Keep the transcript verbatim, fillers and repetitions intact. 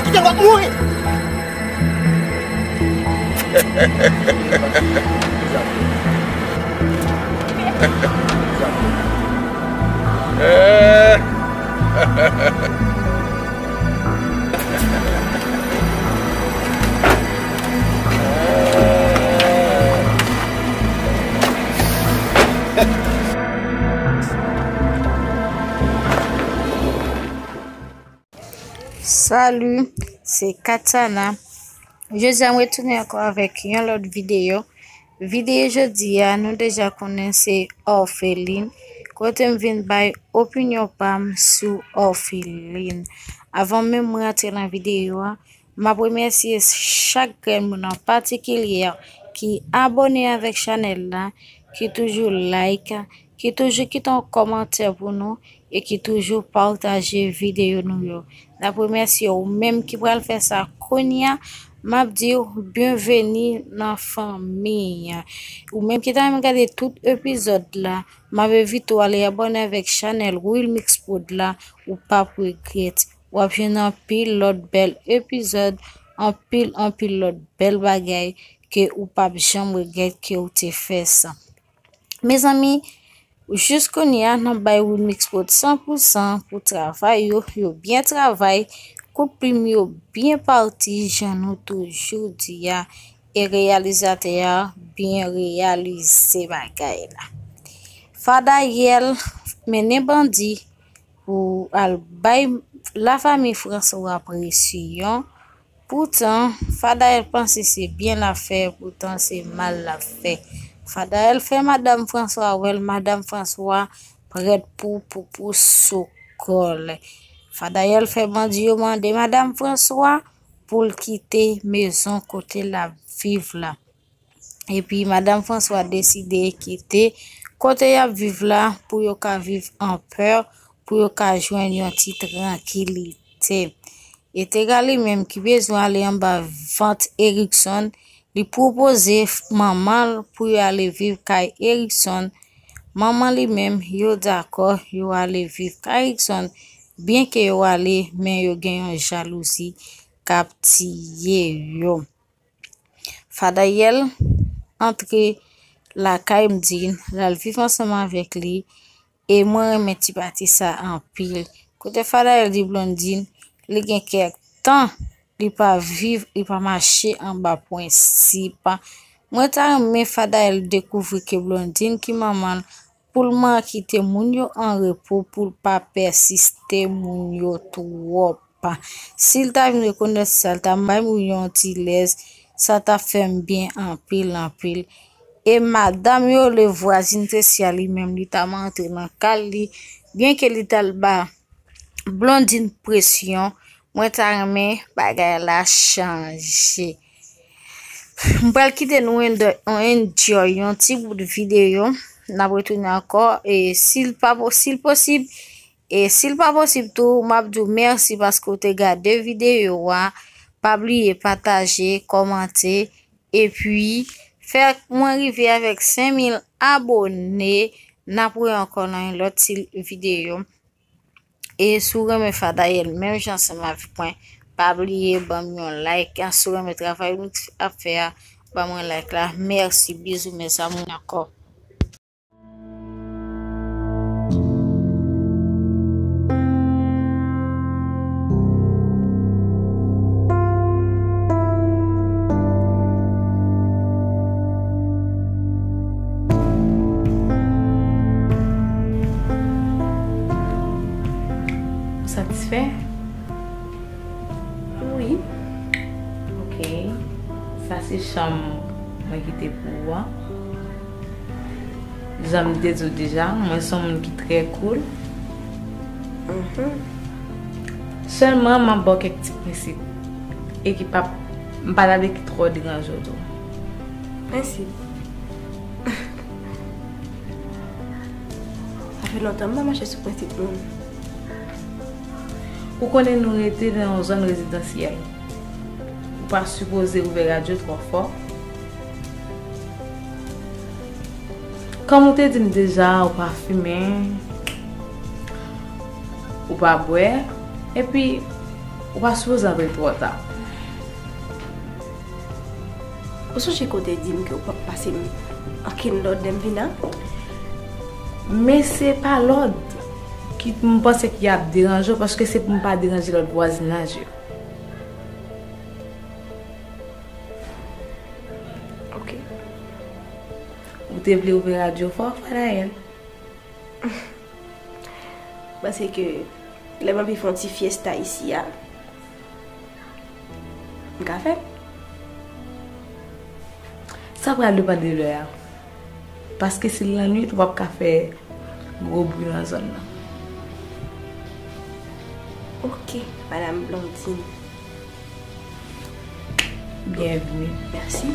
Kite m, w ap mouri. Salut, se Katiana. Jodi a, m retounen ankò avèk yon lòt videyo. Videyo jodi a, nou deja konnen se òfelin, kote m vin bay opinyon pa m sou òfelin. Avan menm mwen rantre nan videyo a, m ap remèsye chak grenn moun an patikilye ki abòne avèk chanèl la, ki toujou like, ki toujou kite yon kòmantè pou nou e ki toujou pataje videyo nou yo. N ap remèsye ou menm ki pral fè sa kounye a. M ap di w byenveni nan fanmi an. Ou menm ki ta renmen gade tout epizòd la, m ap envite w ale abòne avèk chanèl Wilmix Prod la, ou p ap regrèt. W ap jwenn anpil lòt bèl epizòd, anpil, anpil lòt bèl bagay ke ou p ap janm regrèt ke ou te fè sa. Mezanmi, jis kounye a, n ap bay Wilmix Prod san pou san pou travay yo. Yo byen travay. Kout plim yo byen pati, jan nou toujou di a. E reyalizatè a byen reyalize bagay la. Fadayèl mennen bandi pou al bay lafanmi Franswa presyon. Poutan, Fadayèl panse se byen l ap fè, poutan se mal l ap fè. Fadayèl fè madanm Franswa wè l, madanm Franswa prèt pou poupou sou kò l. Fadayèl fè bandi yo mande madanm Franswa pou l kite mezon kote l ap viv la. Epi madanm Franswa deside kite kote y ap viv la pou yo ka viv an pè, pou yo ka jwenn yon ti trankilite. Etera li menm ki bezwen ale anba vant Erikson, li pwopoze manman l pou yo ale viv kay Erikson. Manman li menm, yo dakò, yo ale viv kay Erikson, byenke yo ale, men yo gen yon jalouzi k ap tiye yo. Fadayèl antre lakay Blondine, l al viv ansanm avèk li, e mwen renmen ti pati sa anpil. Kote Fadayèl di Blondine, li gen kèk tan li pa viv, li pa mache anba prensip. Mwen ta renmen Fadayèl dekouvri ke Blondine ki manman l, pou l man kite moun yo an repo, pou l pa pèsiste moun yo twòp. Si l ta vin rekonèt sa, l ta bay moun yo yon ti lèz, sa t ap fè m byen anpil, anpil. E madanm yo, le vwazin Tresya li menm, li ta antre nan kay li, byenke li t al ba Blondine presyon, mwen ta renmen bagay la chanje. M pral kite nou enjoy yon ti bout videyo. N ap retounen ankò. E si l pa po-, si l posib, e si l pa posib tou, m ap di w mèsi paske w te gade videyo a. Pa bliye pataje, kòmante, epi fè mwen rive avèk senk mil abòne. N ap wè ankò nan yon lòt ti videyo. E si w renmen Fadayèl menm jan ansanm avèk mwen, pa bliye ban m yon like. Si w renmen travay m ap fè a, ban mwen like la. Mèsi, bizou mes amours ankò. Ou satisfè? Wi. Ok. Sa se chanm mwen kite pou ou an. Jan m te di w deja, mwen se yon moun ki trè cool. Mhm. Sèlman, m ap ba w kèk ti prensip. E ki p ap, m pa ta vle ki twò deranje w tou. Prensip? Sa fè lontan m pa mache sou prensip moun. Ou konnen nou rete nan yon zòn rezidansyèl. Ou pa sipoze ouvè radyo twò fò. Kòm ou te di m deja, ou pa fimen, ou pa bwè, epi Ou pa sipoze antre twò ta. Ou sonje ke w te di m ke w p ap pase m okenn lòd lè m vin la? Men se pa lòd ki m panse ki ap deranje w, paske se pou m pa deranje lòt vwazinaj yo. Ok. Ou te vle ouvri radyo fò, Fadayèl? M panse ke lè m anvi fè yon ti fyèsta isi a, m ka fè l. Sa pral depann de lè a. Paske si l lannwit, w ap ka fè gwo bri nan zòn nan. Ok, Madam Blondine. Byenvni. Mèsi.